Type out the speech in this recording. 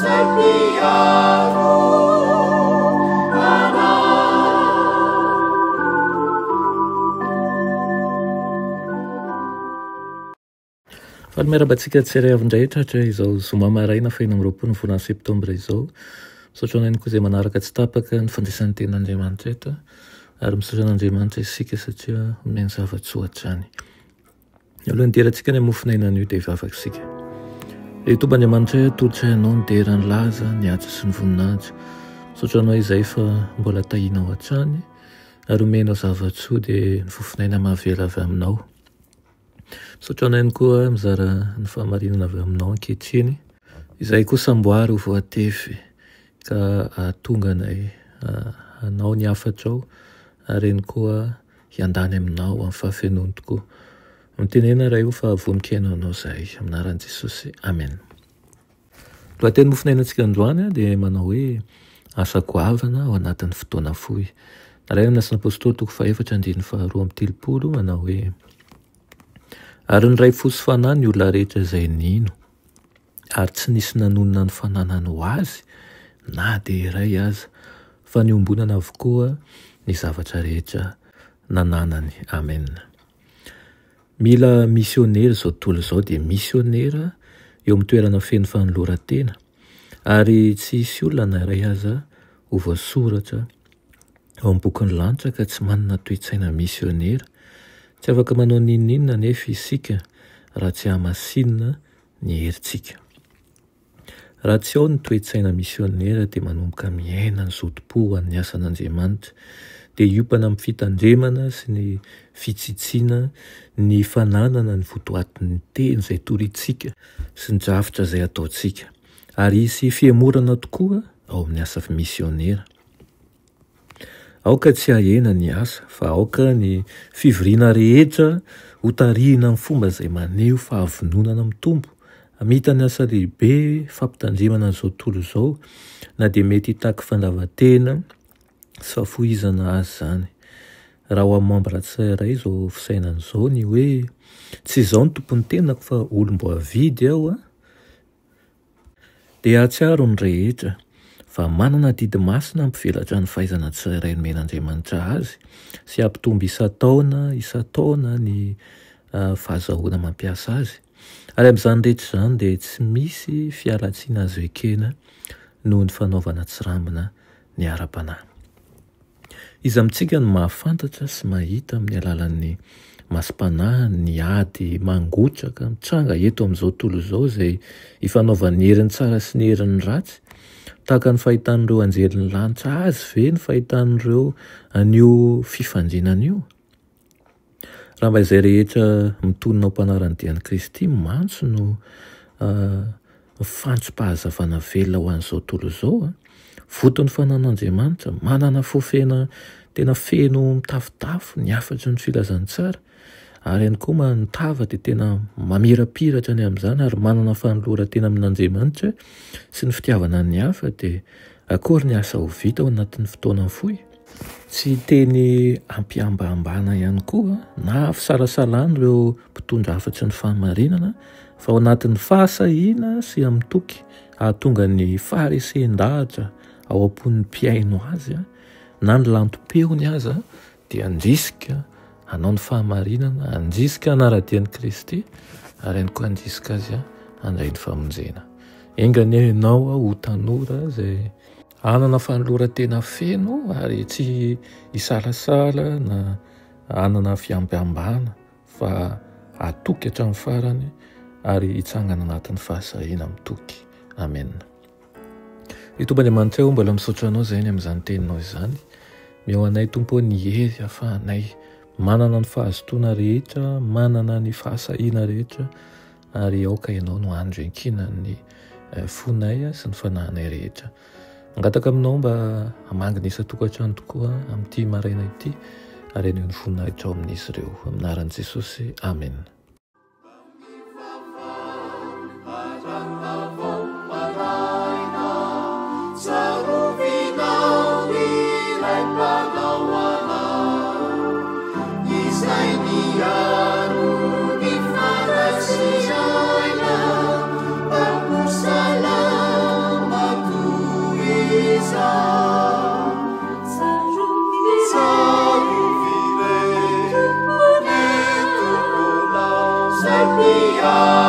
Izay mpiaro anay. Faly miarahaba antsika tsirairay avy indray tratra izao zoma maraina faha 26 ny volana septambra izao. Misaotra anao ihany koa izay manaraka tsy tapaka ny fandraisan'ny tenin'Andriamanitra eto. Ary misaotra an'Andriamanitra isika satria omeny zava-tsoa hatrany. Alohan'ny hidirantsika any amin'ny mofon'aina anio dia hivavaka isika. Ry Tompo Andriamanitray, atolotray Anao ny dera, ny laza, ny haja sy ny voninahitra. Misaotra Anao izay fa mbola tahianao hatrany ary omenao zava-tsoa dia ny fofon'aina mahavela avy Aminao. Misaotra Anao ihany koa mizara ny fahamarinana avy Aminao ankehitriny. Izahay koa samboary ho voatefy ka hahatonga anay hanao ny hafatrao ary ihany koa hiandany aminao amin'ny fahafenoany tokoa. Mitenena Ray o fa vonon-kiaino anao zahay. Amin'ny anaran'i Jesosy. Amen. Lohateny mofonainantsika androany dia manao hoe asa goavana ao anatin'ny fotoana fohy. Nalaina amin'ny Asan'ny Apostoly toko fahefatra andininy faharoa amby telopolo manao hoe Ary niray fo sy fanahy ny olona rehetra izay nino, ary tsy nisy nanonona ny fananany ho azy na dia iray aza, fa niombonana avokoa ny zavatra rehetra nananany. Amena. Mila misionera izao tontolo izao dia misionera eo amin'ny toerana feno fanoloran-tena, ary tsy hisy olona na iray aza ho voasoratra ao amin'ny bokin'ny lanitra ka tsy manana toe-tsaina misionera. Tsy afaka manao n'inon'inona anefa isika raha tsy hamasinina ny herintsika. Raha tsy ao ny toe-tsaina misionera dia manomboka miaina ny zotom-po ho an'ny asan'Andriamanitra, dia hiompana amin'ny fitandremana sy ny fitsitsiana ny fananana ny votoatin'ny teny izay torintsika sy ny drafitra izay ataontsika, ary hisy fihemorana tokoa ao amin'ny asa misionera. Aoka tsy hahena ny asa, fa aoka ny fivoriana rehetra ho tarihina amin'ny fomba izay maneho fahavononana mitombo hamita ny asa lehibe fampitandremana an'izao tontolo izao, na dia mety hitaky fandavan-tena sy fahafohizana aza izany. Raha ho amin'ny mambra tsirairay izao fisainana izao ny hoe, Tsy izaho no tompon'ny tenako fa olom-boavidy aho, Dia hahatsiaro ny rehetra fa manana adidy masina hampivelatra ny fahaizana tsirairay nomen'Andriamanitra azy sy hampitombo isan-taona isan-taona ny fahazahoana mampiasa azy. Ary amin'izany rehetra izany dia tsy misy fialantsiny azo ekena noho ny fanaovana tsirambina ny ara-panahy. Iza amintsika no mahafantatra sy mahita amin'ny alalan'ny masom-panahy ny ady mangotraka mitranga eto amin'izao tontolo izao izay ifanaovan'ny herin'ny tsara sy ny herin'ny ratsy? Tahaka ny fahitan'ireo anjelin'ny lanitra azy ve ny fahitan'ireo an'io fifandrinana io? Raha mba izay rehetra mitonona ho mpanara-dia an'i Kristy mantsy no fantsom-pahazavana velona ho an'izao tontolo izao, voton'ny fanan'Andriamanitra, manana fo fena tena feno mitafotafo ny hafatry ny filazantsara, ary ihany koa ma ny tava dia tena mamirapiratra ny amin'izany ary manana fanoloran-tena amin'Andriamanitra sy ny fitiavana ny hafa dia akory ny asa ho vita ao anatin'ny fotoana fohy. Tsy teny ampihambahambana ihany koa na fisalasalana ireo mpitondra hafatry ny fahamarinana fa ao anatin'ny fahasahiana sy amin'ny toky hahatonga ny faharesen-dahatra ao am-pon'ny mpihaino azy na ny lantom-peony aza dia handrisika hanao ny fahamarinana, handrisika hanara-dia an'i Kristy ary ihany koa handrisika azy handray ny famonjena. Enga anie ianao ho tanora izay Hanana fanoloran-tena feno ary tsy hisalasala na hanana fiambambana fa hatoky hatramin'ny farany ary hitsangana anatin'ny fahasahiana mitoky. Amena. Ry Tompo Andriamanitray ô, mbola misaotra Anao izahay ny amin'izany teninao izany. Omeo anay Tompo ô ny hery hahafahanay manana ny fahazotoana rehetra, manana ny fahasahiana rehetra ary aoka Ianao no andro iankinan'ny fonay sy ny fanahinay rehetra. Mangataka aminao mba hamangy ny isan-tokantrano tokoa amin'ity maraina ity ary haneho ny voninahitrao amin'izy ireo. Amin'ny anaran'i Jesosy, Amena. are.